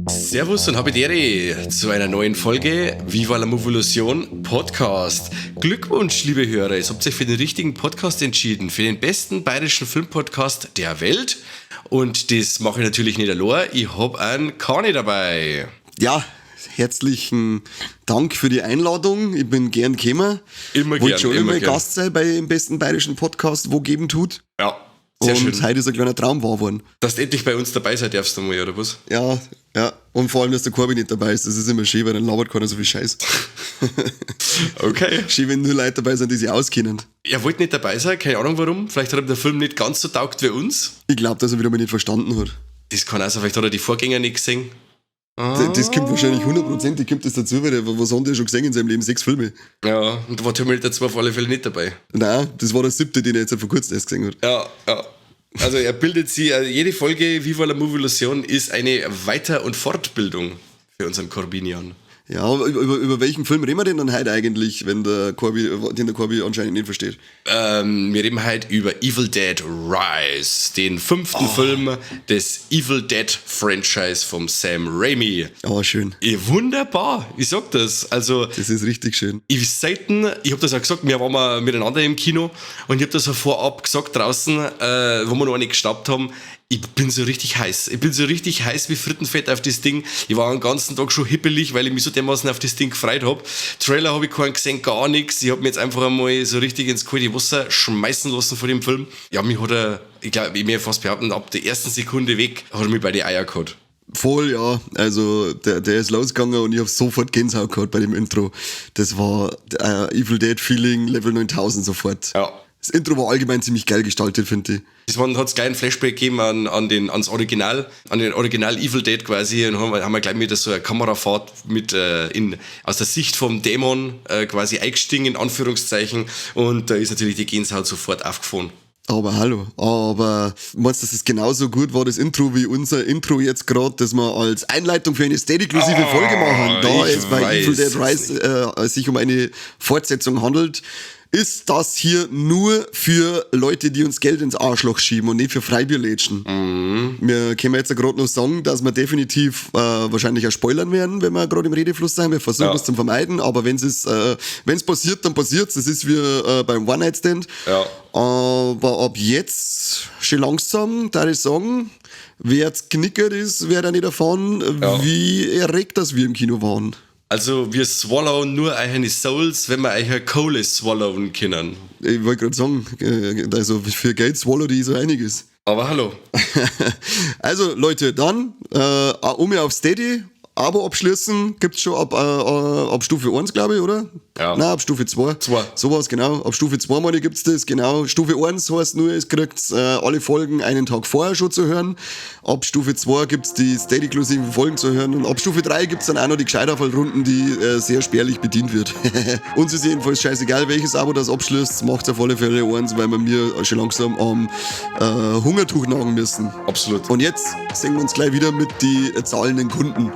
Servus und Habidere zu einer neuen Folge Viva la Movolution Podcast. Glückwunsch, liebe Hörer, ihr habt euch für den richtigen Podcast entschieden, für den besten bayerischen Filmpodcast der Welt. Und das mache ich natürlich nicht allein, ich habe einen Kani dabei. Ja, herzlichen Dank für die Einladung. Ich bin gern gekommen. Immer Wollte gern, schon immer immer gern. Gast sein bei dem besten bayerischen Podcast, wo geben tut. Ja, sehr Und schön. heute ist ein kleiner Traum wahr geworden. Dass du endlich bei uns dabei sein darfst einmal, oder was? Ja, ja. Und vor allem, dass der Corby nicht dabei ist. Das ist immer schön, weil dann labert keiner so viel Scheiß. Okay. Schön, wenn nur Leute dabei sind, die sich auskennen. Er wollte nicht dabei sein, keine Ahnung warum. Vielleicht hat ihm der Film nicht ganz so taugt wie uns. Ich glaube, dass er wieder mal nicht verstanden hat. Das kann auch sein, vielleicht hat er die Vorgänger nicht gesehen. Das kommt wahrscheinlich hundertprozentig kommt das dazu, weil der, was hat der schon gesehen in seinem Leben? 6 Filme. Ja, und da war Terminator 2 auf alle Fälle nicht dabei. Nein, das war der 7., den er jetzt vor kurzem erst gesehen hat. Ja, ja. Also er bildet sie, also jede Folge Viva la Movolution ist eine Weiter- und Fortbildung für unseren Corbinian. Ja, aber über welchen Film reden wir denn dann heute eigentlich, wenn der Corby, den der Corby anscheinend nicht versteht? Wir reden heute über Evil Dead Rise, den 5. Film des Evil Dead Franchise vom Sam Raimi. Oh, schön. Wunderbar, ich sag das. Also, Das ist richtig schön. Ich selten, ich hab das auch gesagt, wir waren mal miteinander im Kino und ich hab das auch vorab gesagt draußen, wo wir noch eine geschnappt haben, ich bin so richtig heiß. Ich bin so richtig heiß wie Frittenfett auf das Ding. Ich war den ganzen Tag schon hippelig, weil ich mich so dermaßen auf das Ding gefreut hab. Trailer hab ich keinen gesehen, gar nix. Ich hab mich jetzt einfach einmal so richtig ins kalte Wasser schmeißen lassen vor dem Film. Ja, mich hat er, ich glaub, ich mir fast behaupten, ab der ersten Sekunde weg hat er mich bei den Eier gehabt. Voll, ja. Also der ist losgegangen und ich hab sofort Gänsehaut gehabt bei dem Intro. Das war Evil Dead Feeling Level 9000 sofort. Ja. Das Intro war allgemein ziemlich geil gestaltet, finde ich. Das hat's gleich einen Flashback gegeben ans Original, an den Original Evil Dead quasi. Und haben wir gleich mit so einer Kamerafahrt aus der Sicht vom Dämon quasi eingestiegen, in Anführungszeichen. Und da ist natürlich die Gänsehaut sofort aufgefahren. Aber hallo, aber meinst du, dass es genauso gut war, das Intro, wie unser Intro jetzt grad, das wir als Einleitung für eine Steady-inklusive Folge machen, da Ich es bei weiß Evil Dead es Rise, nicht. sich um eine Fortsetzung handelt, ist das hier nur für Leute, die uns Geld ins Arschloch schieben und nicht für Freibierlädchen. Wir können jetzt grad noch sagen, dass wir definitiv wahrscheinlich auch spoilern werden, wenn wir grad im Redefluss sind. Wir versuchen es zu vermeiden, aber wenn's passiert, dann passiert's. Das ist wie beim One-Night-Stand. Aber ab jetzt, schon langsam, darf ich sagen, wer jetzt knickert ist, wird er nicht erfahren, wie erregt das wir im Kino waren. Also wir swallowen nur eigene Souls, wenn wir eigene Kohle swallowen können. Ich wollte grad sagen, also für Geld swallow die so einiges. Aber hallo. Also Leute, dann um auf Steady, Abo abschließen, gibt's schon ab Stufe 1, glaube ich, oder? Ja. Nein, ab Stufe 2. 2. Sowas, genau. Ab Stufe 2, meine ich, gibt's das, genau. Stufe 1 heißt nur, es kriegt alle Folgen einen Tag vorher schon zu hören. Ab Stufe 2 gibt's die Steady-inklusiven Folgen zu hören. Und ab Stufe 3 gibt's dann auch noch die Gescheiterfallrunden, die sehr spärlich bedient wird. Uns ist jedenfalls scheißegal, welches Abo das abschließt. Macht's auf alle Fälle eins, weil wir mir schon langsam am Hungertuch nagen müssen. Absolut. Und jetzt sehen wir uns gleich wieder mit den zahlenden Kunden.